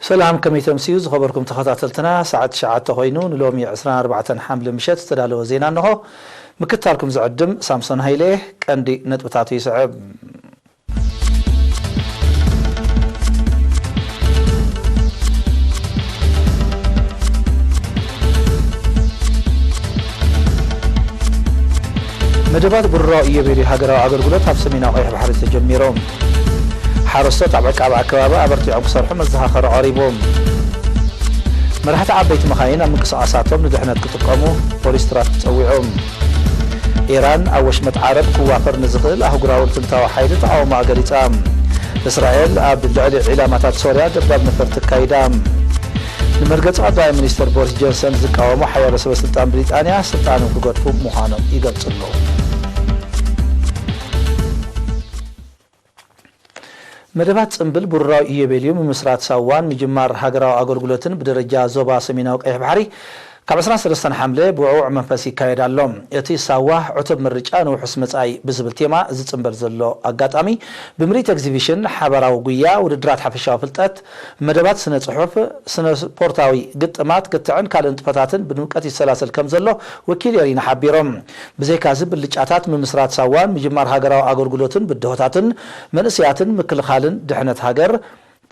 ሰላም፣ ከመይ ተምስዩ ዝኸበርኩም ተኸታተልትና? ሰዓት ትሽዓተ ኮይኑ ንሎሚ ዕስራን ኣርባዕተን ሓምለ ምሸት ዝተዳለወ ዜና እንሆ። ምክታልኩም ዝዕድም ሳምሶን ሃይለ። ቀንዲ ነጥብታቱ ይስዕብ። መደባት ብሩራዊ ኢዮቤልዩ ሃገራዊ ኣገልግሎት ኣብ ሰሜናዊ ቀይሕ ባሕሪ ተጀሚሮም። ሓረስቶት ኣብ ዕቃበ ኣከባቢ ኣበርቲዖም ክሰርሑ መዘኻኸሪ ቀሪቡ። መራሕቲ ዓበይቲ መኻይን ኣብ ምንቅስቓሳቶም ንድሕነት ክጥቀሙ ፖሊስ ትራፊክ ጸዊዖም። ኢራን ኣብ ወሽመጥ ዓረብ ክዋፈር ንዝኽእል ኣህጉራዊ ልፍንታዊ ሓይሊ ተቓውሞኣ ገሊጻ። እስራኤል ኣብ ልዕሊ ዒላማታት ሶርያ ደብዳብ ነፈርቲ ኣካይዳ። ንመርገጺ ቀዳማይ ሚኒስተር ቦሪስ ጆንሰን ዝቃወሙ ሓያሎ ሰበ ስልጣን ብሪጣንያ ስልጣኖም ክገድፉ ምዃኖም ይገልጹ ኣለዉ። መደባት ጽምብል ብሩራዊ ኢዮቤልዩ ምምስራት ሳዋን ምጅማር ሃገራዊ ኣገልግሎትን ብደረጃ ዞባ ሰሜናዊ ቀይሕ ባሕሪ ካብ ዕስራን ሰለስተን ሓምለ ብውዕዉዕ መንፈስ ይካየድ ኣሎ። እቲ ሳዋ ዕቱብ ምርጫ ንውሑስ መጻኢ ብዝብል ቴማ ዝጽምበል ዘሎ ኣጋጣሚ ብምርኢት ኤግዚቢሽን፣ ሓባራዊ ጉያ፣ ውድድራት ሓፈሻዊ ፍልጠት፣ መደባት ስነ ጽሑፍ፣ ስነ ስፖርታዊ ግጥማት፣ ክትዕን ካልእ ንጥፈታትን ብድምቀት ይሰላሰል ከም ዘሎ ወኪል ኤሪና ሓቢሮም። ብዘይካዚ ብልጫታት ምምስራት ሳዋን ምጅማር ሃገራዊ ኣገልግሎትን ብድሆታትን መንእሰያትን ምክልኻልን ድሕነት ሃገር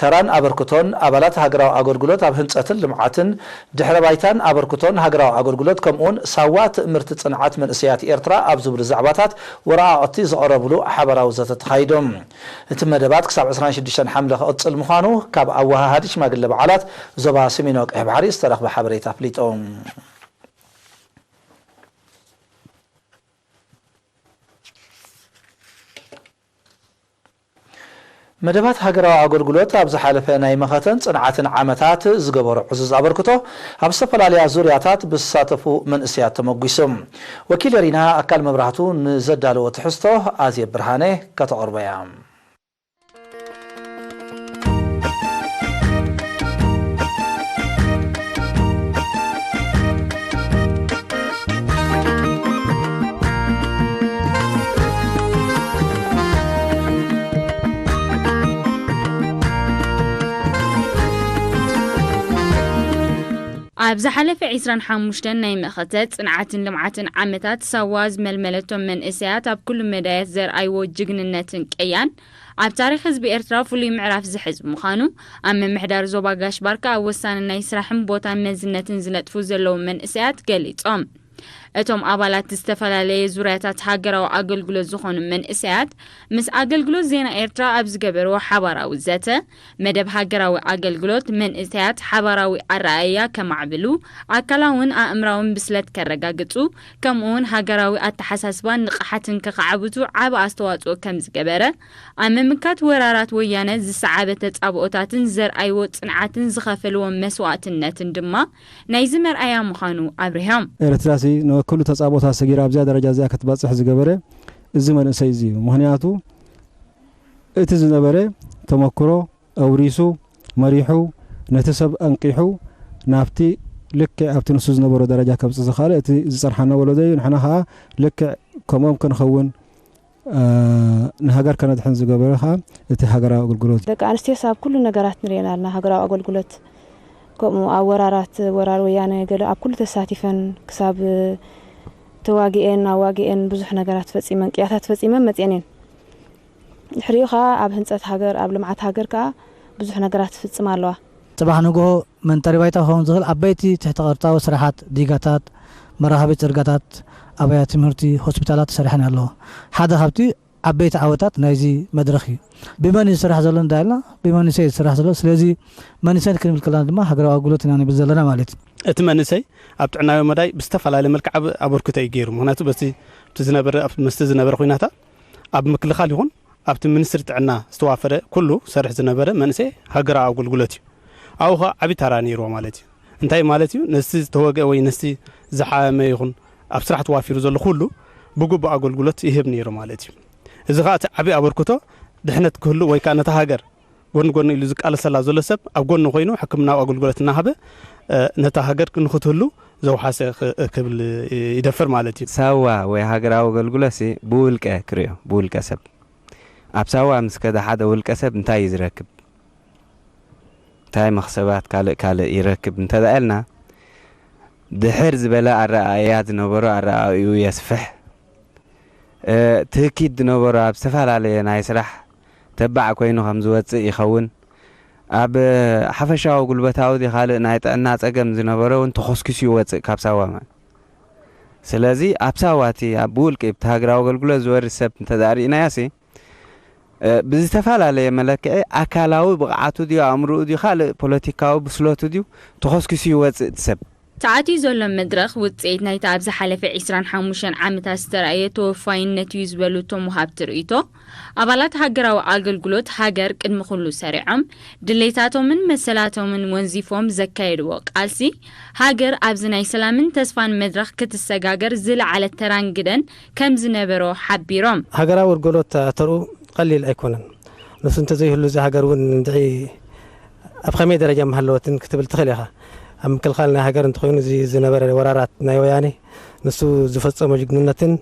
ተራን ኣበርክቶን ኣባላት ሃገራዊ ኣገልግሎት ኣብ ህንጸትን ልምዓትን ድሕረ ባይታን ኣበርክቶን ሃገራዊ ኣገልግሎት ከምኡውን ሳዋ ትእምርቲ ጽንዓት መንእሰያት ኤርትራ ኣብ ዝብሉ ዛዕባታት ወረቓቕቲ ዝቐረብሉ ሓባራዊ ዘተ ተኻይዶም። እቲ መደባት ክሳብ ዕስራን ሽዱሽተን ሓምለ ክቕጽል ምዃኑ ካብ ኣወሃሃዲ ሽማግለ በዓላት ዞባ ሰሜናዊ ቀይሕ ባሕሪ ዝተረኽበ ሓበሬታ ኣፍሊጡ። መደባት ሃገራዊ ኣገልግሎት ኣብ ዝሓለፈ ናይ መኸተን ጽንዓትን ዓመታት ዝገበሮ ዕዙዝ ኣበርክቶ ኣብ ዝተፈላለያ ዙርያታት ብዝሳተፉ መንእሰያት ተመጒሱ። ወኪል ሪና ኣካል መብራህቱ ንዘዳለዎ ትሕዝቶ ኣዜብ ብርሃነ ከተቕርቦ እያ። ኣብ ዝሓለፈ ዕስራን ሓሙሽተን ናይ መኸተ ጽንዓትን ልምዓትን ዓመታት፣ ሳዋ ዝመልመለቶም መንእሰያት ኣብ ኩሉ መዳያት ዘርኣይዎ ጅግንነትን ቅያን፣ ኣብ ታሪኽ ህዝቢ ኤርትራ ፍሉይ ምዕራፍ ዝሕዝ ምዃኑ፣ ኣብ ምምሕዳር ዞባ ጋሽ ባርካ ኣብ ወሳኒ ናይ ስራሕን ቦታን መዝነትን ዝነጥፉ ዘለዉ መንእሰያት ገሊጾም። እቶም ኣባላት ዝተፈላለየ ዙርያታት ሃገራዊ ኣገልግሎት ዝኾኑ መንእሰያት፣ ምስ ኣገልግሎት ዜና ኤርትራ ኣብ ዝገበርዎ ሓባራዊ ዘተ፣ መደብ ሃገራዊ ኣገልግሎት መንእሰያት ሓባራዊ ኣረኣእያ ከማዕብሉ፣ ኣካላውን ኣእምራውን ብስለት ከረጋግጹ፣ ከምኡውን ሃገራዊ ኣተሓሳስባን ንቕሓትን ከኻዕብቱ ዓቢ ኣስተዋጽኦ ከም ዝገበረ፣ ኣብ ምምካት ወራራት ወያነ ዝሰዓበ ተጻብኦታትን ዘርኣይዎ ጽንዓትን ዝኸፈልዎ መስዋእትነትን ድማ ናይዚ መርኣያ ምዃኑ ኣብሪሆም። ኤርትራሲ ንኩሉ ተጻብኦታት ሰጊራ ኣብዚኣ ደረጃ እዚኣ ክትበጽሕ ዝገበረ እዚ መንእሰይ እዚ እዩ። ምኽንያቱ እቲ ዝነበረ ተመክሮ ኣውሪሱ፣ መሪሑ፣ ነቲ ሰብ ኣንቂሑ ናብቲ ልክዕ ኣብቲ ንሱ ዝነበሮ ደረጃ ከብጽእ ዝኸኣለ እቲ ዝጸንሓና ወለዶ እዩ። ንሕና ኸኣ ልክዕ ከምኦም ክንኸውን፣ እ፣ ንሃገር ከነድሕን ዝገበረ ኸኣ እቲ ሃገራዊ ኣገልግሎት እዩ። ደቂ ኣንስትዮስ ኣብ ኩሉ ነገራት ንሪኤን ኣለና። ሃገራዊ ኣገልግሎት ከምኡ ኣብ ወራራት፣ ወራር ወያነ ገለ ኣብ ኩሉ ተሳቲፈን ክሳብ ተዋጊኤን ኣዋጊኤን ብዙሕ ነገራት ፈጺመን፣ ቅያታት ፈጺመን መጺኤን እየን። ድሕሪኡ ኸኣ ኣብ ህንጸት ሃገር፣ ኣብ ልምዓት ሃገር ከኣ ብዙሕ ነገራት ትፍጽም ኣለዋ። ጽባሕ ንግሆ መንጠሪ ባይታ ክኸውን ዝኽእል ዓበይቲ ትሕተ ቅርጻዊ ስራሓት፣ ዲጋታት፣ መራኸቢ ጽርጋታት፣ ኣብያተ ትምህርቲ፣ ሆስፒታላት ተሰሪሐን ኣለዎ። ሓደ ካብቲ ዓበይቲ ዓወታት ናይዚ መድረኽ እዩ። ብመን እዩ ዝስራሕ ዘሎ እንዳ ኢልና፣ ብመንእሰይ እዩ ዝስራሕ ዘሎ። ስለዚ መንእሰይ ክንብል ከለና ድማ ሃገራዊ ኣገልግሎት ኢና ንብል ዘለና ማለት እዩ። እቲ መንእሰይ ኣብ ጥዕናዊ መዳይ ብዝተፈላለየ መልክዕ ዓቢ ኣበርክቶ እዩ ገይሩ። ምኽንያቱ በቲ፣ እቲ ዝነበረ፣ ኣብ፣ ምስቲ ዝነበረ ኲናታት ኣብ ምክልኻል ይኹን ኣብቲ ሚኒስትሪ ጥዕና ዝተዋፈረ ኩሉ ሰርሕ ዝነበረ መንእሰይ ሃገራዊ ኣገልግሎት እዩ። ኣብኡ ኸኣ ዓቢ ተራ ነይርዎ ማለት እዩ። እንታይ ማለት እዩ? ነቲ ዝተወግአ ወይ ነቲ ዝሓመመ ይኹን ኣብ ስራሕ ተዋፊሩ ዘሎ ኩሉ ብግቡእ ኣገልግሎት ይህብ ነይሩ ማለት እዩ። እዚ ኸዓ እቲ ዓብዪ ኣበርክቶ ድሕነት ክህሉ ወይ ከዓ ነታ ሃገር ጎን ጎን ኢሉ ዝቃለሰላ ዘሎ ሰብ ኣብ ጎኒ ኮይኑ ሕክምናዊ ኣገልግሎት እናሃበ ነታ ሃገር ንክትህሉ ዘውሓሰ ክብል ይደፍር ማለት እዩ። ሳዋ ወይ ሃገራዊ ኣገልግሎት ብውልቀ ክርእዮ ብውልቀ ሰብ ኣብ ሳዋ ምስ ከደ ሓደ ውልቀ ሰብ እንታይ እዩ ዝረክብ? እንታይ መኽሰባት ካልእ ካልእ ይረክብ እንተደኣ ኢልና ድሕር ዝበለ ኣረኣእያ ዝነበሮ ኣረኣእዩ የስፍሕ። ትህኪት ዝነበሮ ኣብ ዝተፈላለየ ናይ ስራሕ ተባዕ ኮይኑ ከም ዝወፅእ ይኸውን። ኣብ ሓፈሻዊ ጉልበታዊ ካልእ ናይ ጥዕና ፀገም ዝነበረ እውን ተኾስኪሱ ይወፅእ ካብ ሳዋ ማለት። ስለዚ ኣብ ሳዋ እቲ ኣብ ብውልቂ ብቲ ሃገራዊ ኣገልግሎት ዝወርድ ሰብ እንተደኣ ርኢናዮ ሲ ብዝተፈላለየ መለክዒ ኣካላዊ ብቕዓቱ ድዩ ኣእምርኡ ድዩ ካልእ ፖለቲካዊ ብስለቱ ድዩ ተኾስኪሱ ይወፅእ እቲ ሰብ። ተኣትዩ ዘሎ መድረኽ ውፅኢት ናይቲ ኣብ ዝሓለፈ ዒስራን ሓሙሽተን ዓመታት ዝተራእየ ተወፋይነት እዩ ዝበሉ እቶም ወሃብቲ ርእይቶ፣ ኣባላት ሃገራዊ ኣገልግሎት ሃገር ቅድሚ ኩሉ ሰሪዖም ድሌታቶምን መሰላቶምን ወንዚፎም ዘካየድዎ ቃልሲ ሃገር ኣብዚ ናይ ሰላምን ተስፋን መድረኽ ክትሰጋገር ዝለዓለ ተራን ግደን ከም ዝነበሮ ሓቢሮም። ሃገራዊ ኣገልግሎት ተርኡ ቀሊል ኣይኮነን። ንሱ እንተዘይህሉ እዛ ሃገር እውን እንድዒ ኣብ ከመይ ደረጃ ምሃለወትን ክትብል ትኽእል ኢኻ። ኣብ ምክልኻል ናይ ሃገር እንተኾይኑ እዚ ዝነበረ ወራራት ናይ ወያኔ ንሱ ዝፈጸሞ ጅግንነትን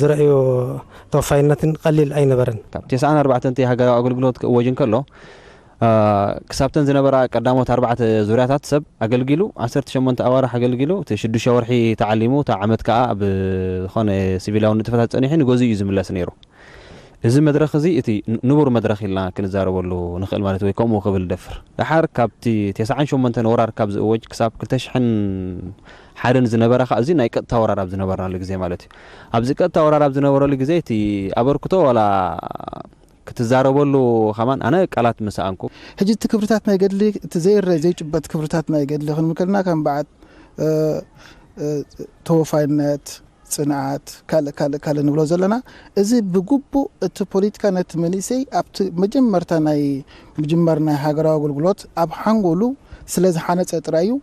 ዝረእዮ ተወፋይነትን ቀሊል ኣይነበረን። ካብ ተስዓን ኣርባዕተን እቲ ሃገራዊ ኣገልግሎት ክእወጅ እንከሎ ክሳብተን ዝነበራ ቀዳሞት ኣርባዕተ ዙርያታት ሰብ ኣገልጊሉ ዓሰርተ ሸሞንተ ኣዋርሕ ኣገልጊሉ እቲ ሽዱሽተ ወርሒ ተዓሊሙ እታ ዓመት ከዓ ኣብ ዝኾነ ሲቪላዊ ንጥፈታት ፀኒሑ ንገዝኡ እዩ ዝምለስ ነይሩ። እዚ መድረኽ እዚ እቲ ንቡር መድረኽ ኢልና ክንዛረበሉ ንኽእል ማለት ወይ ከምኡ ክብል ደፍር። ደሓር ካብቲ ተስዓን ሸሞንተን ወራር ካብ ዝእወጅ ክሳብ ክልተ ሽሕን ሓደን ዝነበረ ከዓ እዚ ናይ ቀጥታ ወራር ኣብ ዝነበርናሉ ግዜ ማለት እዩ። ኣብዚ ቀጥታ ወራር ኣብ ዝነበረሉ ግዜ እቲ ኣበርክቶ ዋላ ክትዛረበሉ ከማን ኣነ ቃላት ምሰኣንኩ። ሕጂ እቲ ክብርታት ናይ ገድሊ እቲ ዘይረ ዘይጭበጥ ክብርታት ናይ ገድሊ ክንብል ከለና ከም በዓል ተወፋይነት፣ ፅንዓት፣ ካልእ ካልእ ካልእ ንብሎ ዘለና። እዚ ብግቡእ እቲ ፖለቲካ ነቲ መንእሰይ ኣብቲ መጀመርታ ናይ ምጅማር ናይ ሃገራዊ ኣገልግሎት ኣብ ሓንጎሉ ስለ ዝሓነፀ ጥራይ እዩ።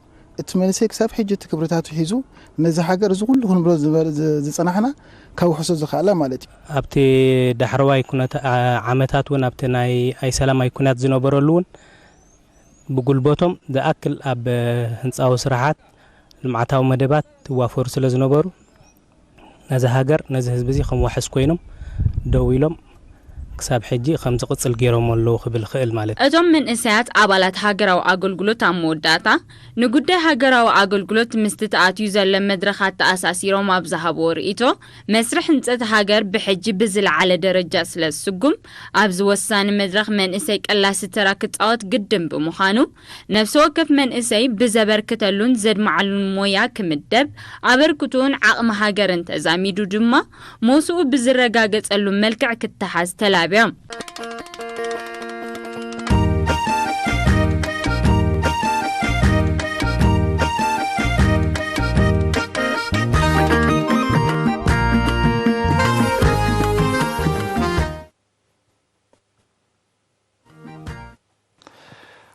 እቲ መንእሰይ ክሳብ ሕጂ እቲ ክብርታቱ ሒዙ ነዚ ሃገር እዚ ኩሉ ክንብሎ ዝፀናሕና ከውሕሶ ዝኸኣለ ማለት እዩ። ኣብቲ ዳሕረዋይ ኩነት ዓመታት እውን ኣብቲ ናይ ኣይሰላማይ ኩናት ዝነበረሉ እውን ብጉልበቶም ዝኣክል ኣብ ህንፃዊ ስራሓት ልምዓታዊ መደባት ይዋፈሩ ስለ ዝነበሩ ነዚ ሃገር ነዚ ህዝቢ እዚ ከም ዋሕስ ኮይኖም ደው ኢሎም ክሳብ ሕጂ ከም ዝቕፅል ገይሮሞ ኣለዉ ክብል ይኽእል ማለት እዩ። እቶም መንእሰያት ኣባላት ሃገራዊ ኣገልግሎት ኣብ መወዳእታ ንጉዳይ ሃገራዊ ኣገልግሎት ምስቲ ተኣትዩ ዘሎ መድረኽ ኣተኣሳሲሮም ኣብ ዝሃብዎ ርእይቶ መስርሕ ህንፀት ሃገር ብሕጂ ብዝለዓለ ደረጃ ስለ ዝስጉም ኣብዚ ወሳኒ መድረኽ መንእሰይ ቀላሲ ተራ ክፃወት ግድን ብምዃኑ ነፍሲ ወከፍ መንእሰይ ብዘበርክተሉን ዘድምዓሉን ሞያ ክምደብ ኣበርክትኡን ዓቕሚ ሃገርን ተዛሚዱ ድማ ሞስኡ ብዝረጋገፀሉ መልክዕ ክተሓዝ ተላብዮም።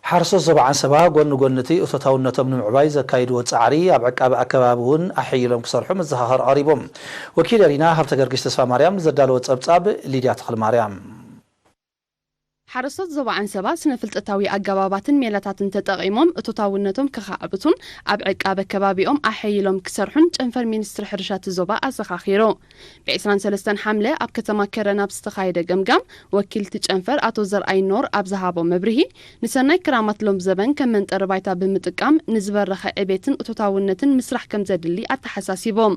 ሓረስቶት ዞባ ዓንሰባ ጎኒ ጎኒ እቲ እቶታውነቶም ንምዕባይ ዘካይድዎ ፃዕሪ ኣብ ዕቃበ ኣከባቢ እውን ኣሐይሎም ክሰርሑ መዘኻኸሪ ቀሪቦም። ወኪል ኤሪና ሃብተገርግሽ ተስፋማርያም ዘዳለዎ ፀብፃብ ሊድያ ተኽለማርያም። ሓረስቶት ዞባ ዓንሰባ ስነ ፍልጠታዊ ኣገባባትን ሜላታትን ተጠቒሞም እቶታውነቶም ከኻዕብቱን ኣብ ዕቃበ ከባቢኦም ኣሐይሎም ክሰርሑን ጨንፈር ሚኒስትሪ ሕርሻ እቲ ዞባ ኣዘኻኺሩ። ብ ዕስራን ሰለስተን ሓምለ ኣብ ከተማ ከረን ኣብ ዝተኻየደ ገምጋም ወኪል እቲ ጨንፈር ኣቶ ዘርኣይ ኖር ኣብ ዝሃቦ መብርሂ ንሰናይ ክራማት ሎም ዘበን ከም መንጠሪ ባይታ ብምጥቃም ንዝበረኸ ዕቤትን እቶታውነትን ምስራሕ ከም ዘድሊ ኣተሓሳሲቦም።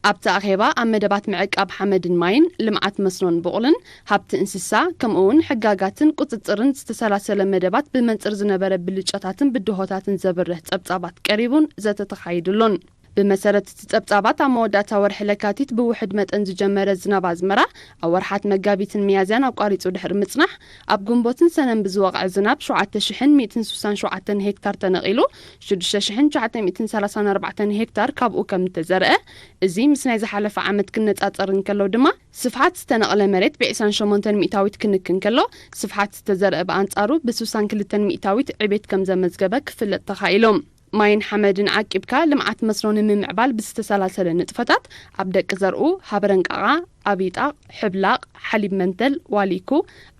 ኣብቲ ኣኼባ ኣብ መደባት ምዕቃብ ሓመድን ማይን፣ ልምዓት መስኖን ቡቕልን፣ ሃብቲ እንስሳ፣ ከምኡ እውን ሕጋጋትን ቁፅፅርን ዝተሰላሰለ መደባት ብመንፅር ዝነበረ ብልጫታትን ብድሆታትን ዘብርህ ፀብፃባት ቀሪቡን ዘተ ተኻይዱሉን። ብመሰረት እቲ ፀብፃባት ኣብ መወዳእታ ወርሒ ለካቲት ብውሕድ መጠን ዝጀመረ ዝናብ ኣዝመራ ኣብ ወርሓት መጋቢትን ሚያዝያን ኣቋሪፁ ድሕሪ ምፅናሕ ኣብ ግንቦትን ሰነን ብዝወቕዐ ዝናብ ሸውዓተ ሽሕን ሚእትን ስሳን ሸውዓተን ሄክታር ተነቒሉ ሽዱሽተ ሽሕን ትሽዓተ ሚእትን ሰላሳን ኣርባዕተን ሄክታር ካብኡ ከም እተዘርአ፣ እዚ ምስ ናይ ዝሓለፈ ዓመት ክነፃፀር እንከሎ ድማ ስፍሓት ዝተነቕለ መሬት ብ ዕስራን ሸሞንተን ሚእታዊት ክንክ እንከሎ ስፍሓት ዝተዘርአ ብኣንፃሩ ብ ስሳን ክልተን ሚእታዊት ዕቤት ከም ዘመዝገበ ክፍለጥ ተኻኢሉ። ማይን ሓመድን ዓቂብካ ልምዓት መስኖ ንምምዕባል ብዝተሰላሰለ ንጥፈታት ኣብ ደቂ ዘርኡ፣ ሃበረንቃቓ፣ ኣብ ይጣቕ፣ ሕብላቕ፣ ሓሊብ መንተል፣ ዋሊኩ፣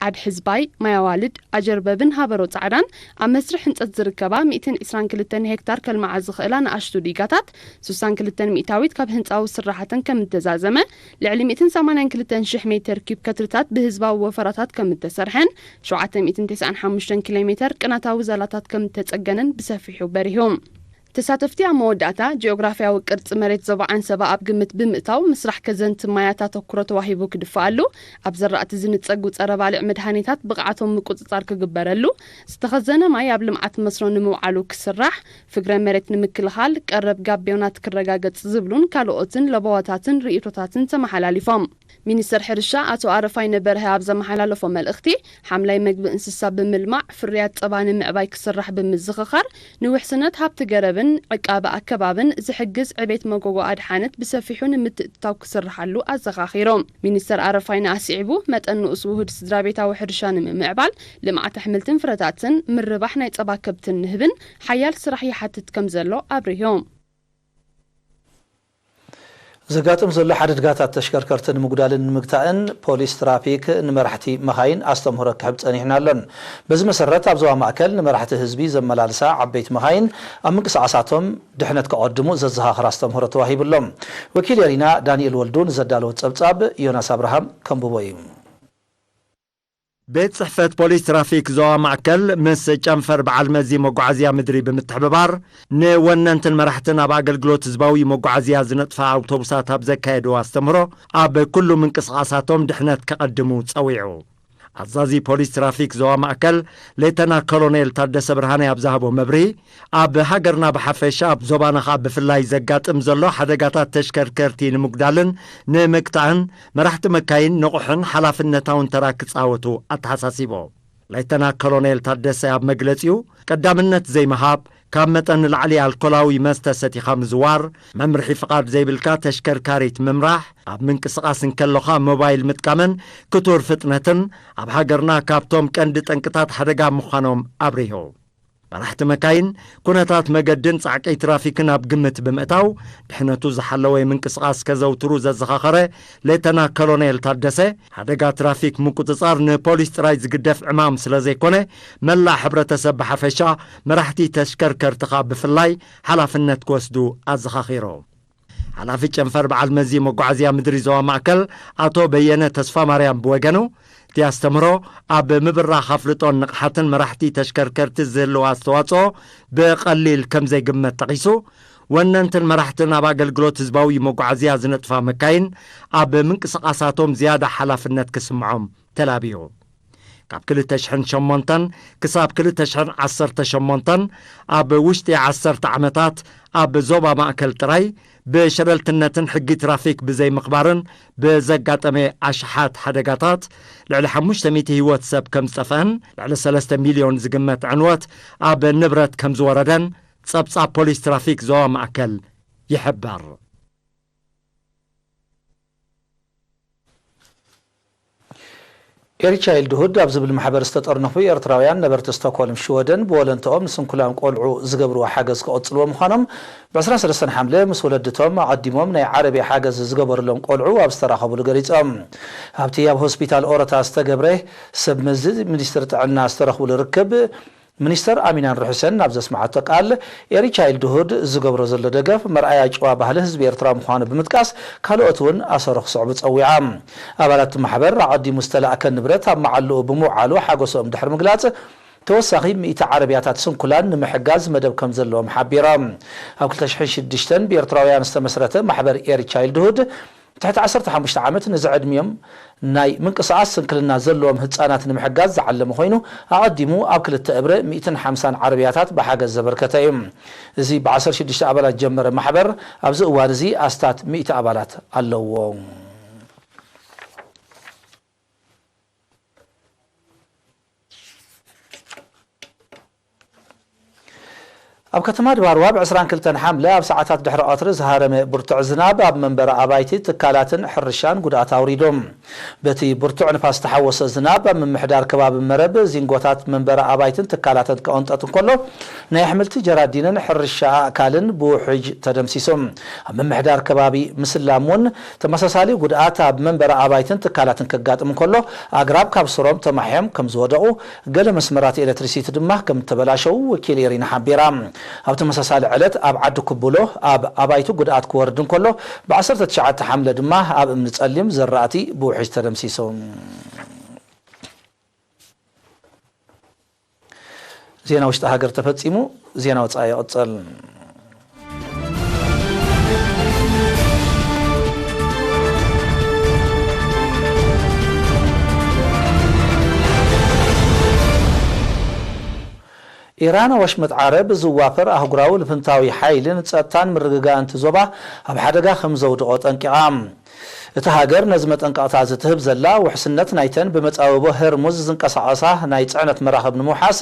ዓድ ሕዝባይ፣ ማይ ኣዋልድ፣ ኣጀርበብን ሃበሮ ጻዕዳን ኣብ መስርሕ ህንጸት ዝርከባ ሚእትን ዕስራን ክልተን ሄክታር ከልምዓ ዝኽእላ ንኣሽቱ ዲጋታት፣ ስሳን ክልተን ሚእታዊት ካብ ህንጻዊ ስራሓተን ከም እተዛዘመ፣ ልዕሊ ሚእትን ሰማንያን ክልተን ሽሕ ሜተር ኪዩብ ከትርታት ብህዝባዊ ወፈራታት ከም እተሰርሐን፣ ሸውዓተ ሚእትን ተስዓን ሓሙሽተን ኪሎ ሜተር ቅናታዊ ዛላታት ከም እተጸገነን ብሰፊሑ በሪሁ። ተሳተፍቲ ኣብ መወዳእታ፣ ጂኦግራፍያዊ ቅርጺ መሬት ዞባ ዓንሰባ ኣብ ግምት ብምእታው፣ ምስራሕ ከዘንቲ ማያት ኣተኩሮ ተዋሂቡ ክድፈኣሉ፣ ኣብ ዘራእቲ ዝንጸጉ ጸረ ባልዕ መድሃኒታት ብቕዓቶም ምቁጽጻር ክግበረሉ፣ ዝተኸዘነ ማይ ኣብ ልምዓት መስኖ ንምውዓሉ ክስራሕ፣ ፍግረ መሬት ንምክልኻል፣ ቀረብ ጋቤዮናት ክረጋገጽ ዝብሉን ካልኦትን ለበዋታትን ርእይቶታትን ተመሓላሊፎም። ሚኒስተር ሕርሻ ኣቶ ኣረፋይነ በርሀ ኣብ ዘመሓላለፎ መልእኽቲ፣ ሓምላይ መግቢ እንስሳ ብምልማዕ ፍርያት ጸባ ንምዕባይ ክስራሕ ብምዝኽኻር፣ ንውሕስነት ሃብቲ ገረብን ዕቃበ ኣከባብን ዝሕግዝ ዕቤት መጎጎ ኣድሓነት ብሰፊሑ ንምትእትታው ክስርሓሉ ኣዘኻኺሩ። ሚኒስተር ኣረፋይነ ኣስዒቡ፣ መጠን ንኡስ ውሁድ ስድራቤታዊ ሕርሻ ንምምዕባል፣ ልምዓት ኣሕምልትን ፍረታትን፣ ምርባሕ ናይ ጸባ ከብትን ንህብን ሓያል ስራሕ ይሓትት ከም ዘሎ ኣብሪሁ። ዘጋጥም ዘሎ ሓደድጋታት ተሽከርከርቲ ንምጉዳልን ንምግታእን ፖሊስ ትራፊክ ንመራሕቲ መኻይን ኣስተምህሮ ክሕብ ጸኒሕን ኣሎን። በዚ መሰረት ኣብ ዞባ ማእከል ንመራሕቲ ህዝቢ ዘመላልሳ ዓበይቲ መኻይን ኣብ ምንቅስቓሳቶም ድሕነት ከቐድሙ ዘዘኻኽር ኣስተምህሮ ተዋሂቡ ኣሎ። ወኪል ኤሪና ዳንኤል ወልዱ ንዘዳለዎ ጸብጻብ ዮናስ ኣብርሃም ከንብቦ እዩ። ቤት ጽሕፈት ፖሊስ ትራፊክ ዞባ ማእከል ምስ ጨንፈር በዓል መዚ መጓዓዝያ ምድሪ ብምትሕብባር ንወነንትን መራሕትን ኣብ ኣገልግሎት ህዝባዊ መጓዓዝያ ዝነጥፋ ኣውቶቡሳት ኣብ ዘካየድዎ ኣስተምህሮ ኣብ ኩሉ ምንቅስቓሳቶም ድሕነት ከቐድሙ ጸዊዑ። ኣዛዚ ፖሊስ ትራፊክ ዞባ ማእከል ሌተና ኮሎኔል ታደሰ ብርሃነ ኣብ ዝሃቦ መብርሂ፣ ኣብ ሃገርና ብሓፈሻ ኣብ ዞባና ከኣ ብፍላይ ዘጋጥም ዘሎ ሓደጋታት ተሽከርከርቲ ንምጉዳልን ንምግታእን መራሕቲ መካይን ንቑሕን ሓላፍነታውን ተራ ክጻወቱ ኣተሓሳሲቦ። ሌተና ኮሎኔል ታደሰ ኣብ መግለጺኡ፣ ቀዳምነት ዘይምሃብ፣ ካብ መጠን ንላዕሊ ኣልኮላዊ መስተ ሰቲኻ ምዝዋር፣ መምርሒ ፍቓድ ዘይብልካ ተሽከርካሪት ምምራሕ፣ ኣብ ምንቅስቓስ እንከሎኻ ሞባይል ምጥቃምን ክቱር ፍጥነትን ኣብ ሃገርና ካብቶም ቀንዲ ጠንቅታት ሓደጋ ምዃኖም ኣብሪሁ። መራሕቲ መካይን ኩነታት መገድን ጻዕቂ ትራፊክን ኣብ ግምት ብምእታው ድሕነቱ ዝሓለወ ምንቅስቓስ ከዘውትሩ ዘዘኻኸረ ሌተና ኮሎኔል ታደሰ፣ ሓደጋ ትራፊክ ምቁጽጻር ንፖሊስ ጥራይ ዝግደፍ ዕማም ስለ ዘይኮነ፣ መላእ ሕብረተሰብ ብሓፈሻ፣ መራሕቲ ተሽከርከርቲ ከኣ ብፍላይ ሓላፍነት ክወስዱ ኣዘኻኺሩ። ሓላፊ ጨንፈር በዓል መዚ መጓዓዝያ ምድሪ ዞባ ማእከል ኣቶ በየነ ተስፋማርያም ብወገኑ፣ እቲ ኣስተምህሮ ኣብ ምብራኽ ኣፍልጦን ንቕሓትን መራሕቲ ተሽከርከርቲ ዝህልዎ ኣስተዋጽኦ ብቐሊል ከም ዘይግመት ጠቒሱ፣ ወነንትን መራሕትን ኣብ ኣገልግሎት ህዝባዊ መጓዓዝያ ዝነጥፋ መካይን ኣብ ምንቅስቓሳቶም ዝያዳ ሓላፍነት ክስምዖም ተላብዩ። ካብ ክልተ ሽሕን ሸሞንተን ክሳብ ክልተ ሽሕን ዓሰርተ ሸሞንተን ኣብ ውሽጢ ዓሰርተ ዓመታት ኣብ ዞባ ማእከል ጥራይ ብሸለልትነትን ሕጊ ትራፊክ ብዘይምኽባርን ብዘጋጠመ ኣሽሓት ሓደጋታት ልዕሊ ሓሙሽተ ሚእቲ ህይወት ሰብ ከም ዝጠፍአን ልዕሊ ሰለስተ ሚልዮን ዝግመት ዕንወት ኣብ ንብረት ከም ዝወረደን ጸብጻብ ፖሊስ ትራፊክ ዞባ ማእከል ይሕብር። ኤሪ ቻይልድሁድ ኣብ ዝብል ማሕበር ዝተጠርነፉ ኤርትራውያን ነበርቲ ስቶክሆልም ሽወደን ብወለንትኦም ንስንኩላን ቆልዑ ዝገብርዎ ሓገዝ ክቕጽልዎ ምዃኖም ብ ዕስራን ሰለስተን ሓምለ ምስ ወለድቶም ኣቐዲሞም ናይ ዓረብያ ሓገዝ ዝገበርሎም ቆልዑ ኣብ ዝተራኸብሉ ገሊጾም። ኣብቲ ኣብ ሆስፒታል ኦረታ ዝተገብረ ሰብ መዚ ሚኒስትሪ ጥዕና ዝተረኽብሉ ርክብ ሚኒስተር ኣሚናን ርሑሰን ናብ ዘስምዓቶ ቃል፣ ኤሪ ቻይልድሁድ ዝገብሮ ዘሎ ደገፍ መርኣያ ጭዋ ባህሊ ህዝቢ ኤርትራ ምዃኑ ብምጥቃስ፣ ካልኦት እውን ኣሰሩ ክስዕቡ ጸዊዓ። ኣባላት እቲ ማሕበር ኣቐዲሙ ዝተላእከ ንብረት ኣብ መዓልኡ ብምውዓሉ ሓጎሶም ድሕሪ ምግላጽ፣ ተወሳኺ ሚእቲ ዓረብያታት ስንኩላን ንምሕጋዝ መደብ ከም ዘለዎም ሓቢሮም። ኣብ ክልተ ሽሕን ሽዱሽተን ብኤርትራውያን ዝተመስረተ ማሕበር ኤሪ ቻይልድሁድ፣ ትሕቲ ዓሰርተ ሓሙሽተ ዓመት ንዝዕድሚኦም ናይ ምንቅስቓስ ስንክልና ዘለዎም ህጻናት ንምሕጋዝ ዝዓለመ ኮይኑ፣ ኣቐዲሙ ኣብ ክልተ እብረ ሚእትን ሓምሳን ዓረብያታት ብሓገዝ ዘበርከተ እዩ። እዚ ብ ዓሰርተ ሽዱሽተ ኣባላት ዝጀመረ ማሕበር ኣብዚ እዋን እዚ ኣስታት ሚእቲ ኣባላት ኣለዎ። ኣብ ከተማ ድባርዋ ብ ዕስራን ክልተን ሓምለ ኣብ ሰዓታት ድሕሪ ቀትሪ ዝሃረመ ብርቱዕ ዝናብ ኣብ መንበሪ ኣባይቲ፣ ትካላትን ሕርሻን ጉድኣት ኣውሪዱ። በቲ ብርቱዕ ንፋስ ዝተሓወሰ ዝናብ ኣብ ምምሕዳር ከባቢ መረብ ዚንጎታት መንበሪ ኣባይትን ትካላትን ክቕንጠጥ እንከሎ፣ ናይ ኣሕምልቲ ጀራዲንን ሕርሻ ኣእካልን ብውሕጅ ተደምሲሱ። ኣብ ምምሕዳር ከባቢ ምስላም እውን ተመሳሳሊ ጉድኣት ኣብ መንበሪ ኣባይትን ትካላትን ከጋጥም እንከሎ፣ ኣግራብ ካብ ስሮም ተማሕዮም ከም ዝወደቑ፣ ገለ መስመራት ኤሌክትሪሲቲ ድማ ከም እተበላሸዉ ወኪል ኤሪና ሓቢራ። ኣብ ተመሳሳሊ ዕለት ኣብ ዓዲ ኩብሎ ኣብ ኣባይቲ ጉድኣት ክወርድ እንከሎ፣ ብ ዓሰርተ ትሽዓተ ሓምለ ድማ ኣብ እምኒ ጸሊም ዘራእቲ ብውሕጅ ተደምሲሶም። ዜና ውሽጢ ሃገር ተፈጺሙ። ዜና ወጻኢ ይቕጽል። ኢራን፣ ኣብ ወሽመጥ ዓረብ ዝዋፈር ኣህጉራዊ ልፍንታዊ ሓይሊ ንጸጥታን ምርግጋእን እቲ ዞባ ኣብ ሓደጋ ከም ዘውድቖ ጠንቂቓ። እታ ሃገር ነዚ መጠንቀቕታ እዚ ትህብ ዘላ፣ ውሕስነት ናይተን ብመጻብቦ ሄርሙዝ ዝንቀሳቐሳ ናይ ጽዕነት መራኽብ ንምውሓስ፣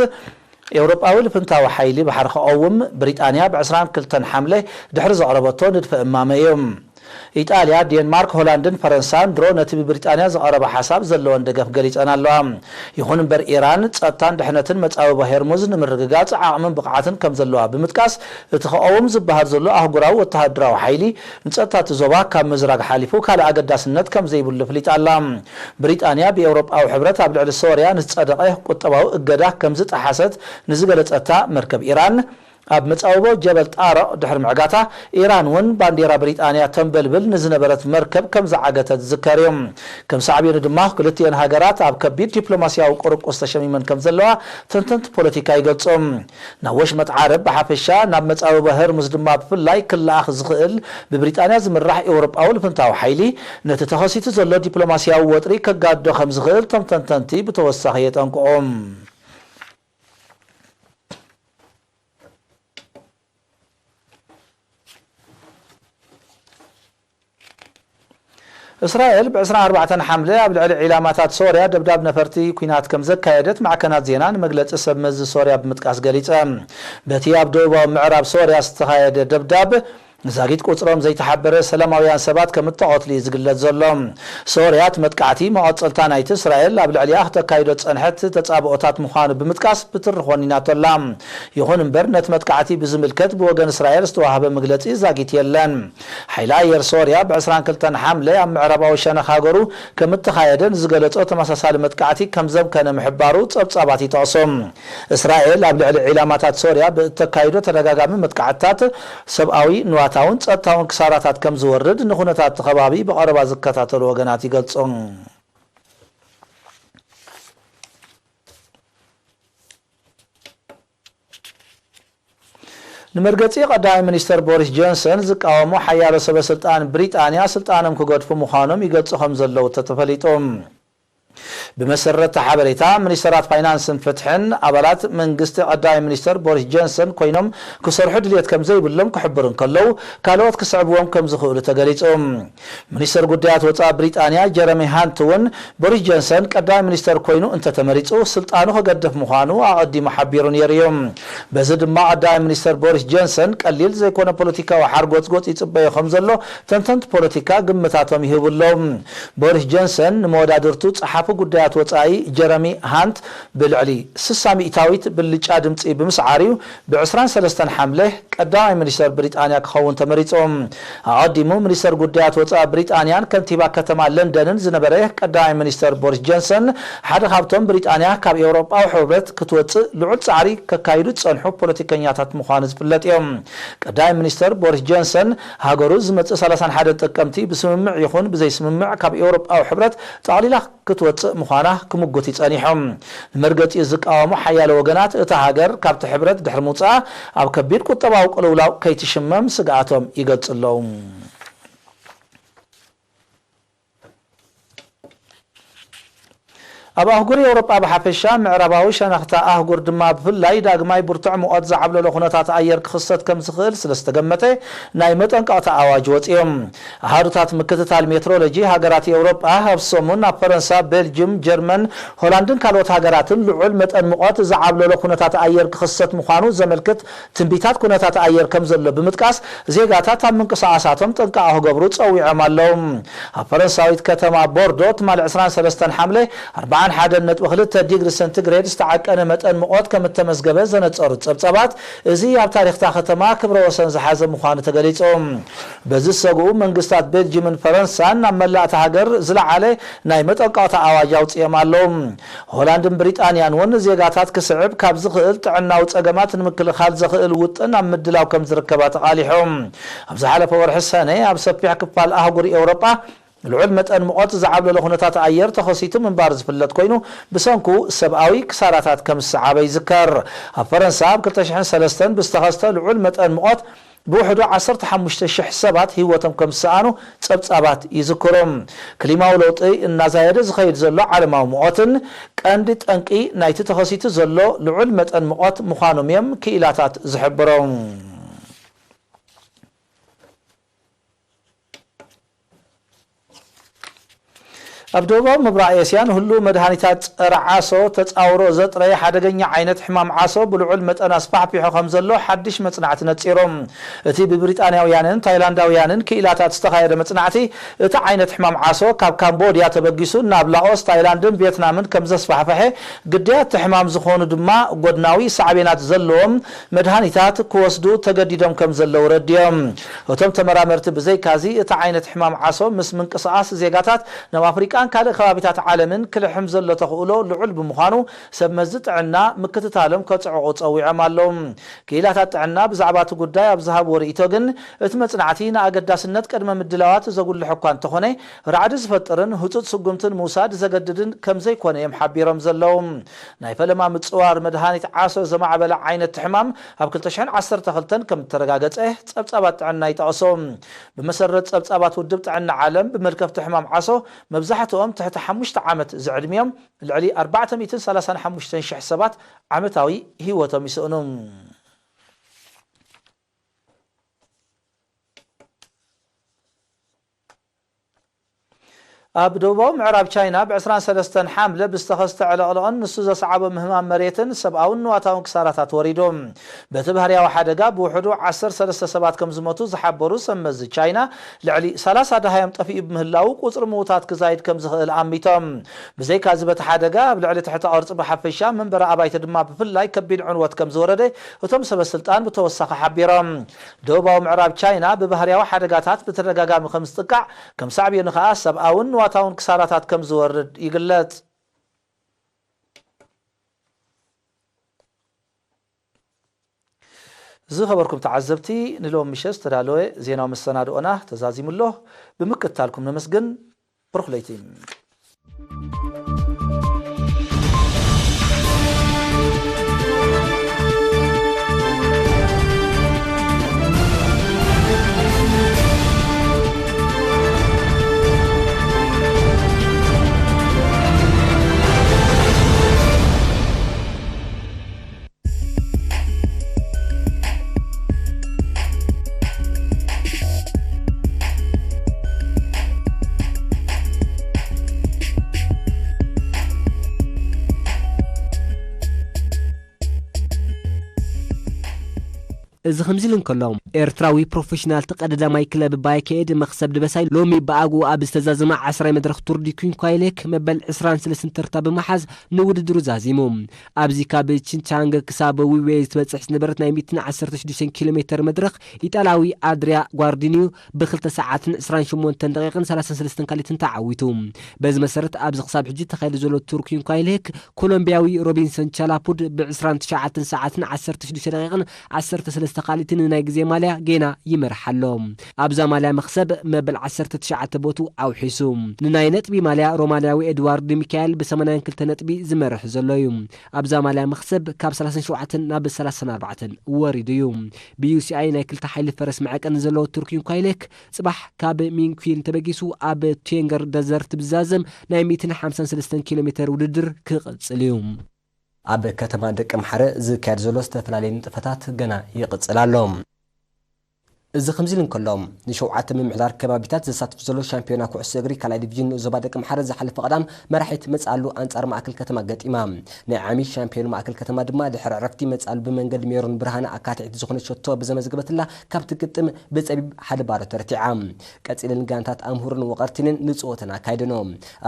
ኤውሮጳዊ ልፍንታዊ ሓይሊ ባሕሪ ክቐውም ብሪጣንያ ብ ዕስራን ክልተን ሓምለ ድሕሪ ዘቕረበቶ ንድፈ እማመ እዩ። ኢጣልያ፣ ዴንማርክ፣ ሆላንድን ፈረንሳን ድሮ ነቲ ብብሪጣንያ ዝቐረበ ሓሳብ ዘለወን ደገፍ ገሊጸን ኣለዋ። ይኹን እምበር፣ ኢራን ጸጥታን ድሕነትን መጻብቦ ሄርሙዝ ንምርግጋጽ ዓቕምን ብቕዓትን ከም ዘለዋ ብምጥቃስ፣ እቲ ክቐውም ዝበሃል ዘሎ ኣህጉራዊ ወተሃደራዊ ሓይሊ ንጸጥታ እቲ ዞባ ካብ ምዝራግ ሓሊፉ ካልእ ኣገዳስነት ከም ዘይብሉ ኣፍሊጣ ኣላ። ብሪጣንያ ብኤውሮጳዊ ሕብረት ኣብ ልዕሊ ሶርያ ንዝጸደቐ ቁጠባዊ እገዳ ከም ዝጠሓሰት ንዝገለጸታ መርከብ ኢራን፣ ኣብ መጻብቦ ጀበል ጣረቕ ድሕሪ ምዕጋታ፣ ኢራን እውን ባንዴራ ብሪጣንያ ተንበልብል ንዝነበረት መርከብ ከም ዝዓገተት ዝዝከር እዩ። ከም ሳዕቤኑ ድማ፣ ክልቲኤን ሃገራት ኣብ ከቢድ ዲፕሎማስያዊ ቁርቁስ ተሸሚመን ከም ዘለዋ ተንተንቲ ፖለቲካ ይገልጹ። ናብ ወሽመጥ ዓረብ ብሓፈሻ፣ ናብ መጻብቦ ሄርሙዝ ድማ ብፍላይ ክለኣኽ ዝኽእል ብብሪጣንያ ዝምራሕ ኤውሮጳዊ ልፍንታዊ ሓይሊ፣ ነቲ ተኸሲቱ ዘሎ ዲፕሎማስያዊ ወጥሪ ከጋድዶ ከም ዝኽእል እቶም ተንተንቲ ብተወሳኺ የጠንቅቑ። እስራኤል ብ ዕስራን ኣርባዕተን ሓምለ ኣብ ልዕሊ ዒላማታት ሶርያ ደብዳብ ነፈርቲ ኲናት ከም ዘካየደት ማዕከናት ዜና ንመግለጺ ሰብ መዚ ሶርያ ብምጥቃስ ገሊጸ። በቲ ኣብ ደቡባዊ ምዕራብ ሶርያ ዝተኻየደ ደብዳብ፣ ዛጊት ቁጽሮም ዘይተሓበረ ሰላማውያን ሰባት ከም እተቐትሉ እዩ ዝግለጽ ዘሎ። ሶርያ፣ እቲ መጥቃዕቲ መቐጸልታ ናይቲ እስራኤል ኣብ ልዕሊኣ ክተካይዶ ዝጸንሐት ተጻብኦታት ምዃኑ ብምጥቃስ ብትሪ ኮኒናቶ ኣላ። ይኹን እምበር፣ ነቲ መጥቃዕቲ ብዝምልከት ብወገን እስራኤል ዝተዋህበ መግለጺ ዛጊት የለን። ሓይሊ ኣየር ሶርያ ብ ዕስራን ክልተን ሓምለ ኣብ ምዕራባዊ ሸነኽ ሃገሩ ከም እተኻየደ ንዝገለጾ ተመሳሳሊ መጥቃዕቲ ከም ዘምከነ ምሕባሩ ጸብጻባት ይጠቕሱ። እስራኤል ኣብ ልዕሊ ዒላማታት ሶርያ ብእተካይዶ ተደጋጋሚ መጥቃዕትታት ሰብኣዊ፣ ንዋታውን ጸጥታውን ክሳራታት ከም ዝወርድ ንኹነታት እቲ ከባቢ ብቐረባ ዝከታተሉ ወገናት ይገልጹ። ንመርገጺ ቀዳማይ ሚኒስተር ቦሪስ ጆንሰን ዝቃወሙ ሓያሎ ሰበ ስልጣን ብሪጣንያ ስልጣኖም ክገድፉ ምዃኖም ይገልጹ ከም ዘለዉ ተተፈሊጡ። ብመሰረት እቲ ሓበሬታ፣ ሚኒስተራት ፋይናንስን ፍትሕን ኣባላት መንግስቲ ቀዳማይ ሚኒስተር ቦሪስ ጆንሰን ኮይኖም ክሰርሑ ድልየት ከም ዘይብሎም ክሕብሩ እንከለዉ፣ ካልኦት ክስዕብዎም ከም ዝኽእሉ ተገሊጹ። ሚኒስተር ጉዳያት ወጻኢ ብሪጣንያ ጀረሚ ሃንት እውን፣ ቦሪስ ጆንሰን ቀዳማይ ሚኒስተር ኮይኑ እንተተመሪጹ፣ ስልጣኑ ክገድፍ ምዃኑ ኣቐዲሙ ሓቢሩ ነይሩ እዩ። በዚ ድማ ቀዳማይ ሚኒስተር ቦሪስ ጆንሰን ቀሊል ዘይኮነ ፖለቲካዊ ሓርጎጽጎጽ ይጽበዮ ከም ዘሎ ተንተንቲ ፖለቲካ ግምታቶም ይህቡ ኣለዉ። ቦሪስ ጆንሰን ንመወዳድርቱ ጸሓፊ ጉዳያት ወጻኢ ጀረሚ ሃንት ብልዕሊ ስሳ ሚእታዊት ብልጫ ድምጺ ብምስዓር እዩ ብ ዕስራን ሰለስተን ሓምለ ቀዳማይ ሚኒስተር ብሪጣንያ ክኸውን ተመሪጹ። ኣቐዲሙ ሚኒስተር ጉዳያት ወጻኢ ብሪጣንያን ከንቲባ ከተማ ለንደንን ዝነበረ ቀዳማይ ሚኒስተር ቦሪስ ጆንሰን፣ ሓደ ካብቶም ብሪጣንያ ካብ ኤውሮጳዊ ሕብረት ክትወጽእ ልዑል ጻዕሪ ከካይዱ ዝጸንሑ ፖለቲከኛታት ምዃኑ ዝፍለጥ እዩ። ቀዳማይ ሚኒስተር ቦሪስ ጆንሰን፣ ሃገሩ ዝመጽእ ሰላሳን ሓደን ጥቅምቲ ብስምምዕ ይኹን ብዘይስምምዕ ካብ ኤውሮጳዊ ሕብረት ጠቕሊላ ክትወጽእ ምዃና ክምጉት እዩ ጸኒሑ። ንመርገጺኡ ዝቃወሙ ሓያሎ ወገናት፣ እታ ሃገር ካብቲ ሕብረት ድሕሪ ምውጻኣ ኣብ ከቢድ ቁጠባዊ ቅልውላው ከይትሽመም ስግኣቶም ይገልጹ ኣለዉ። ኣብ ኣህጉር ኤውሮጳ ብሓፈሻ፣ ምዕራባዊ ሸነኽታ ኣህጉር ድማ ብፍላይ፣ ዳግማይ ብርቱዕ ሙቐት ዝዓብለሎ ኩነታት ኣየር ክኽሰት ከም ዝኽእል ስለ ዝተገመተ፣ ናይ መጠንቀቕታ ኣዋጅ ወጺኦም። ኣሃዱታት ምክትታል ሜትሮሎጂ ሃገራት ኤውሮጳ፣ ኣብ ሰሙን ኣብ ፈረንሳ፣ ቤልጅም፣ ጀርመን፣ ሆላንድን ካልኦት ሃገራትን ልዑል መጠን ሙቐት ዝዓብለሎ ኩነታት ኣየር ክኽሰት ምዃኑ ዘመልክት ትንቢታት ኩነታት ኣየር ከም ዘሎ ብምጥቃስ፣ ዜጋታት ኣብ ምንቅስቓሳቶም ጥንቃቐ ክገብሩ ጸዊዖም ኣለዉ። ኣብ ፈረንሳዊት ከተማ ቦርዶ፣ ትማሊ ዕስራን ሰለስተን ሓምለ፣ ኣርባዓን ሓደን ነጥቢ ክልተ ዲግሪ ሰንቲግሬድ ዝተዓቀነ መጠን ሙቐት ከም እተመዝገበ ዘነጸሩ ጸብጻባት፣ እዚ ኣብ ታሪኽታ ከተማ ክብረ ወሰን ዝሓዘ ምዃኑ ተገሊጹ። በዚ ዝሰግኡ መንግስታት ቤልጅምን ፈረንሳን፣ ናብ መላእታ ሃገር ዝለዓለ ናይ መጠንቀቕታ ኣዋጅ ኣውጺኦም ኣለዉ። ሆላንድን ብሪጣንያን እውን ዜጋታት ክስዕብ ካብ ዝኽእል ጥዕናዊ ጸገማት ንምክልኻል ዘኽእል ውጥን ኣብ ምድላው ከም ዝርከባ ተቓሊሖም። ኣብ ዝሓለፈ ወርሒ ሰነ፣ ኣብ ሰፊሕ ክፋል ኣህጉር ኤውሮጳ ልዑል መጠን ሙቐት ዝዓብለሎ ኩነታት ኣየር ተኸሲቱ ምንባር ዝፍለጥ ኮይኑ፣ ብሰንኩ ሰብኣዊ ክሳራታት ከም ዝሰዓበ ይዝከር። ኣብ ፈረንሳ፣ ኣብ ክልተ ሽሕን ሰለስተን ብዝተኸስተ ልዑል መጠን ሙቐት፣ ብውሕዱ ዓሰርተ ሓሙሽተ ሽሕ ሰባት ህይወቶም ከም ዝሰኣኑ ጸብጻባት ይዝክሩ። ክሊማዊ ለውጢ እናዛየደ ዝኸይድ ዘሎ ዓለማዊ ሙቐትን ቀንዲ ጠንቂ ናይቲ ተኸሲቱ ዘሎ ልዑል መጠን ሙቐት ምዃኖም እዮም ክኢላታት ዝሕብሩ። ኣብ ደቡባዊ ምብራቕ ኤስያ ንህሉው መድሃኒታት ጸረ ዓሶ ተጻውሮ ዘጥረየ ሓደገኛ ዓይነት ሕማም ዓሶ ብልዑል መጠን ኣስፋሕፊሑ ከም ዘሎ ሓድሽ መጽናዕቲ ነጺሩ። እቲ ብብሪጣንያውያንን ታይላንዳውያንን ክኢላታት ዝተኻየደ መጽናዕቲ፣ እቲ ዓይነት ሕማም ዓሶ ካብ ካምቦድያ ተበጊሱ ናብ ላኦስ፣ ታይላንድን ቪየትናምን ከም ዘስፋሕፈሐ፣ ግዳያት እቲ ሕማም ዝኾኑ ድማ ጎድናዊ ሳዕቤናት ዘለዎም መድሃኒታት ክወስዱ ተገዲዶም ከም ዘለዉ ረድዮም። እቶም ተመራመርቲ ብዘይካዚ፣ እቲ ዓይነት ሕማም ዓሶ ምስ ምንቅስቓስ ዜጋታት ናብ ኣፍሪቃን ካልእ ከባቢታት ዓለምን ክልሕም ዘሎ ተኽእሎ ልዑል ብምዃኑ፣ ሰብ መዚ ጥዕና ምክትታሎም ከጽዕቑ ጸዊዖም ኣለዉ። ክኢላታት ጥዕና ብዛዕባ እቲ ጉዳይ ኣብ ዝሃብዎ ርእይቶ ግን፣ እቲ መጽናዕቲ ንኣገዳስነት ቅድመ ምድላዋት ዘጉልሕ እኳ እንተኾነ፣ ራዕዲ ዝፈጥርን ህጹጽ ስጉምትን ምውሳድ ዘገድድን ከም ዘይኮነ እዮም ሓቢሮም ዘለዉ። ናይ ፈለማ ምጽዋር መድሃኒት ዓሶ ዘማዕበለ ዓይነት ሕማም ኣብ ክልተ ሽሕን ዓሰርተ ክልተን ከም እተረጋገጸ ጸብጻባት ጥዕና ይጠቕሶ። ብመሰረት ጸብጻባት ውድብ ጥዕና ዓለም፣ ብመልከፍቲ ሕማም ዓሶ መብዛሕትኦም ትሕቲ ሓሙሽተ ዓመት ዝዕድሚኦም ልዕሊ ኣርባዕተ ሚእትን ሰላሳን ሓሙሽተን ሽሕ ሰባት ዓመታዊ ህይወቶም ይስእኑ። ኣብ ደቡባዊ ምዕራብ ቻይና፣ ብ ዕስራን ሰለስተን ሓምለ ብዝተኸስተ ዕልቕልቕን ንሱ ዘስዓቦ ምህማም መሬትን ሰብኣውን ንዋታውን ክሳራታት ወሪዱ። በቲ ባህርያዊ ሓደጋ ብውሕዱ ዓሰርተ ሰለስተ ሰባት ከም ዝሞቱ ዝሓበሩ ሰብ መዚ ቻይና፣ ልዕሊ ሰላሳ ደሃዮም ጠፊኡ ብምህላዉ፣ ቁጽሪ ምዉታት ክዛይድ ከም ዝኽእል ኣሚቶም። ብዘይካዚ፣ በቲ ሓደጋ ኣብ ልዕሊ ትሕተ ቅርጺ ብሓፈሻ፣ መንበሪ ኣባይቲ ድማ ብፍላይ ከቢድ ዕንወት ከም ዝወረደ እቶም ሰበ ስልጣን ብተወሳኺ ሓቢሮም። ደቡባዊ ምዕራብ ቻይና ብባህርያዊ ሓደጋታት ብተደጋጋሚ ከም ዝጥቃዕ፣ ከም ሳዕቤኑ ከኣ ሰብኣውን ንዋታውን ክሳራታት ከም ዝወርድ ይግለጽ። ዝኸበርኩም ተዓዘብቲ፣ ንሎሚ ምሸት ዝተዳለወ ዜናዊ መሰናድኦና ተዛዚሙ ኣሎ። ብምክትታልኩም ነመስግን። ብሩኽ ለይቲ። እዚ ከምዚ ኢሉ እንከሎ፣ ኤርትራዊ ፕሮፌሽናል ተቐዳዳማይ ክለብ ባይከኤድ መኽሰብ ድበሳይ ሎሚ ብኣግኡ ኣብ ዝተዛዘመ ዓስራይ መድረኽ ቱር ዲ ኩንኳይሌክ መበል ዕስራን ሰለስተን ተርታ ብምሓዝ ንውድድሩ ዛዚሙ። ኣብዚ ካብ ቺንቻንግ ክሳብ ዊዌ ዝበጽሕ ዝነበረት ናይ ሚእትን ዓሰርተ ሽዱሽተን ኪሎ ሜተር መድረኽ፣ ኢጣልያዊ ኣድሪያ ጓርዲኒዩ ብክልተ ሰዓትን ዕስራን ሸሞንተን ደቂቕን ሰላሳን ሰለስተን ካልኢትን ተዓዊቱ። በዚ መሰረት፣ ኣብዚ ክሳብ ሕጂ ተኻይዱ ዘሎ ቱር ኪንኳይሌክ፣ ኮሎምቢያዊ ሮቢንሰን ቻላፑድ ብዕስራን ትሽዓተን ሰዓትን ዓሰርተ ሽዱሽተ ደቂቕን ዓሰርተ ሰለስተ ካልኢትን ናይ ግዜ ጌና ይመርሕ ኣሎ። ኣብዛ ማልያ መኽሰብ መበል ዓሰርተ ትሽዓተ ቦቱ ኣውሒሱ። ንናይ ነጥቢ ማልያ ሮማንያዊ ኤድዋርድ ሚካኤል ብ82 ነጥቢ ዝመርሕ ዘሎ እዩ። ኣብዛ ማልያ መኽሰብ ካብ ሰላሳን ሸውዓተን ናብ ሰላሳን ኣርባዕተን ወሪዱ እዩ። ብዩሲኣይ ናይ ክልተ ሓይሊ ፈረስ መዐቀኒ ዘለዎ ቱርኪን ኳይሌክ ጽባሕ ካብ ሚንኩይን ተበጊሱ ኣብ ቱየንገር ደዘርት ብዛዘም ናይ ሚእትን ሓምሳን ሰለስተን ኪሎ ሜተር ውድድር ክቕጽል እዩ። ኣብ ከተማ ደቀምሓረ ዝካየድ ዘሎ ዝተፈላለየ ንጥፈታት ገና ይቕጽል ኣሎ። እዚ ከምዚ ኢሉ እንከሎ፣ ንሸውዓተ ምምሕዳር ከባቢታት ዘሳትፍ ዘሎ ሻምፒዮና ኩዕሶ እግሪ ካልኣይ ዲቪዥን ንዞባ ደቀምሓረ ዝሓለፈ ቀዳም መራሒት መጻሉ ኣንጻር ማእከል ከተማ ገጢማ። ናይ ዓሚ ሻምፒዮን ማእከል ከተማ ድማ ድሕሪ ዕረፍቲ መጻሉ ብመንገዲ ሜሮን ብርሃነ ኣካትዒት ዝኾነ ሸቶ ብዘመዝገበትላ ካብቲ ግጥም ብጸቢብ ሓደ ባዶ ተረቲዓ። ቀጺለን ጋንታት ኣምሁርን ወቐርቲንን ንጽወተን ኣካይደኖ።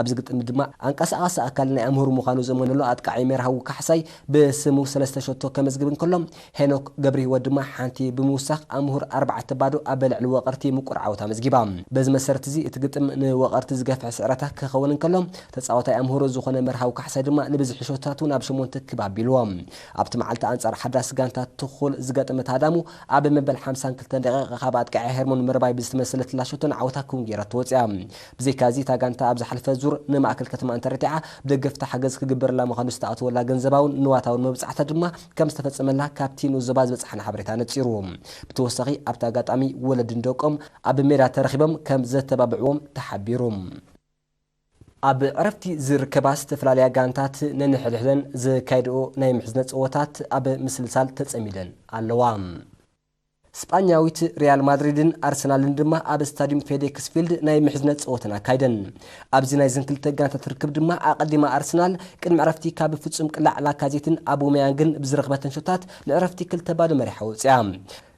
ኣብዚ ግጥም ድማ ኣንቀሳቓሲ ኣካል ናይ ኣምሁር ምዃኑ ዘመነሉ ኣጥቃዒ መርሃዊ ካሕሳይ ብስሙ ሰለስተ ሸቶ ከመዝግብ እንከሎ፣ ሄኖክ ገብረ ህይወት ድማ ሓንቲ ብምውሳኽ ኣምሁር ኣርባዕተ ባዶ ኣብ ልዕሊ ወቐርቲ ምቁር ዓወት ኣመዝጊባ። በዚ መሰረት እዚ እቲ ግጥም ንወቐርቲ ዝገፍሕ ስዕረታ ክኸውን እንከሎ፣ ተጻዋታይ ኣምሁር ዝኾነ መርሃዊ ካሕሳይ ድማ ንብዝሒ ሸቶታቱ ናብ ሸሞንተ ክብ ኣቢልዎ። ኣብቲ መዓልቲ ኣንጻር ሓዳስ ጋንታ ትኹል ዝገጠመት ሃዳሙ ኣብ መበል ሓምሳን ክልተን ደቂቕ ካብ ኣጥቃዒ ሄርሞን መርባይ ብዝተመሰለትላ ሸቶ ንዓወታ ክውን ገይራ ተወጽያ። ብዘይካዚ እታ ጋንታ ኣብ ዝሓለፈ ዙር ንማእከል ከተማ እንተረቲዓ ብደገፍቲ ሓገዝ ክግበረላ ምዃኑ ዝተኣተወላ ገንዘባውን ንዋታውን መብጻዕታ ድማ ከም ዝተፈጸመላ ካብቲ ንዞባ ዝበጽሓና ሓበሬታ ነጺሩ። ብተወሳኺ ኣብቲ ኣጋጣሚ ወለድን ደቆም ኣብ ሜዳ ተረኺቦም ከም ዘተባብዕዎም ተሓቢሩ። ኣብ ዕረፍቲ ዝርከባ ዝተፈላለያ ጋንታት ነንሕድሕደን ዘካይድኦ ናይ ምሕዝነት ጸወታት ኣብ ምስልሳል ተጸሚደን ኣለዋ። ስጳኛዊት ሪያል ማድሪድን ኣርሰናልን ድማ ኣብ ስታዲየም ፌዴክስ ፊልድ ናይ ምሕዝነት ጸወተን ኣካይደን። ኣብዚ ናይዘን ክልተ ጋንታት ርክብ ድማ ኣቐዲማ ኣርሰናል ቅድሚ ዕረፍቲ ካብ ፍጹም ቅላዕ ላካዜትን ኣቡመያንግን ብዝረኽበተን ሸቶታት ንዕረፍቲ ክልተ ባዶ መሪሓ ወጺኣ።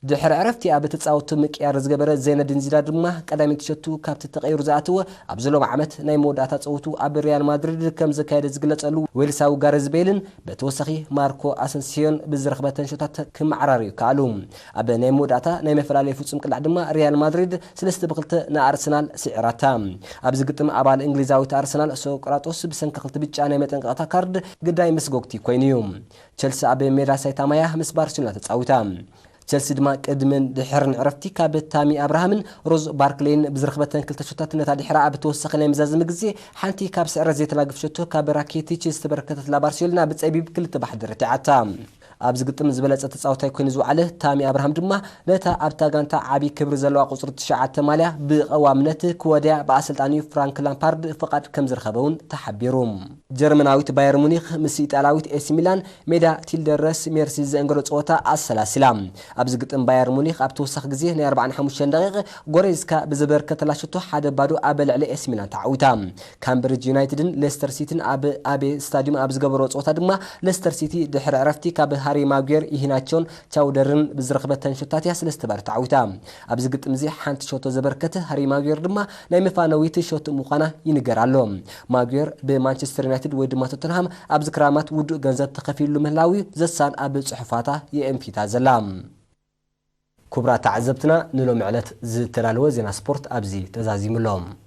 ድሕሪ ዕረፍቲ ኣብ ተጻወቱ ምቅያር ዝገበረ ዘይነዲን ዚዳን ድማ ቀዳመይቲ ሸቱ ካብቲ ተቐይሩ ዝኣተወ ኣብዚ ሎሚ ዓመት ናይ መወዳእታ ጸወቱ ኣብ ሪያል ማድሪድ ከም ዘካየደ ዝግለጸሉ ዌልሳዊ ጋረዝ ቤልን ብተወሳኺ ማርኮ ኣሰንሲዮን ብዝረኽበተን ሸቶታት ክመዓራርዩ ከኣሉ። ኣብ ናይ መወዳእታ ናይ መፈላለዩ ፍጹም ቅላዕ ድማ ሪያል ማድሪድ ሰለስተ ብክልተ ንኣርሰናል ስዒራታ። ኣብዚ ግጥም ኣባል እንግሊዛዊት ኣርሰናል ሶቅራጦስ ብሰንኪ ክልተ ብጫ ናይ መጠንቀቕታ ካርድ ግዳይ መስጎግቲ ኮይኑ እዩ። ቸልሲ ኣብ ሜዳ ሳይታ ማያ ምስ ባርሴሎና ተጻዊታ። ቸልሲ ድማ ቅድምን ድሕርን ዕረፍቲ ካብ ታሚ ኣብርሃምን ሮዝ ባርክሌይን ብዝረኽበተን ክልተ ሸቶታት ነታ ድሕራ ኣብ ተወሳኺ ናይ መዛዘሚ ግዜ ሓንቲ ካብ ስዕረት ዘይተላግፍ ሸቶ ካብ ራኪቲች ዝተበረከተትላ ባርሴሎና ብጸቢብ ክልተ ብሓደ ረቲዓታ። ኣብዚ ግጥም ዝበለጸ ተጻዋታይ ኮይኑ ዝወዓለ ታሚ ኣብርሃም ድማ ነታ ኣብታ ጋንታ ዓቢ ክብሪ ዘለዋ ቁጽሪ ትሽዓተ ማልያ ብቐዋምነት ክወድያ ብኣሰልጣኒኡ ፍራንክ ላምፓርድ ፍቓድ ከም ዝረኸበ እውን ተሓቢሩ። ጀርመናዊት ባየር ሙኒክ ምስ ኢጣልያዊት ኤሲ ሚላን ሜዳ ቲልደረስ ሜርሲ ዘእንገዶ ጸወታ ኣሰላሲላ። ኣብዚ ግጥም ባየር ሙኒክ ኣብ ተወሳኺ ግዜ ናይ ኣርባዓን ሓሙሽተን ደቂቕ ጎሬዝካ ብዘበርከተላ ሸቶ ሓደ ባዶ ኣብ ልዕሊ ኤሲ ሚላን ተዓዊታ። ካምብሪጅ ዩናይትድን ሌስተር ሲቲን ኣብ ኣቤ ስታዲየም ኣብ ዝገበሮ ጸወታ ድማ ሌስተር ሲቲ ድሕሪ ዕረፍቲ ካብ ሃሪ ማጉየር፣ ኢሂናቾን ቻውደርን ብዝረኽበተን ሸቶታት እያ ሰለስተ ባዶ ተዓዊታ። ኣብዚ ግጥም እዚ ሓንቲ ሸቶ ዘበርከተ ሃሪ ማጉየር ድማ ናይ መፋነዊት ሸቶ ምዃና ይንገር ኣሎ። ማጉየር ብማንቸስተር ዩናይትድ ወይ ድማ ቶተንሃም ኣብዚ ክራማት ውዱእ ገንዘብ ተኸፊሉ ምህላው እዩ ዘሳን ኣብ ጽሑፋታ የእንፊታ ዘላ። ክቡራት ተዓዘብትና፣ ንሎሚ ዕለት ዝተዳለወ ዜና ስፖርት ኣብዚ ተዛዚሙ ኣሎ።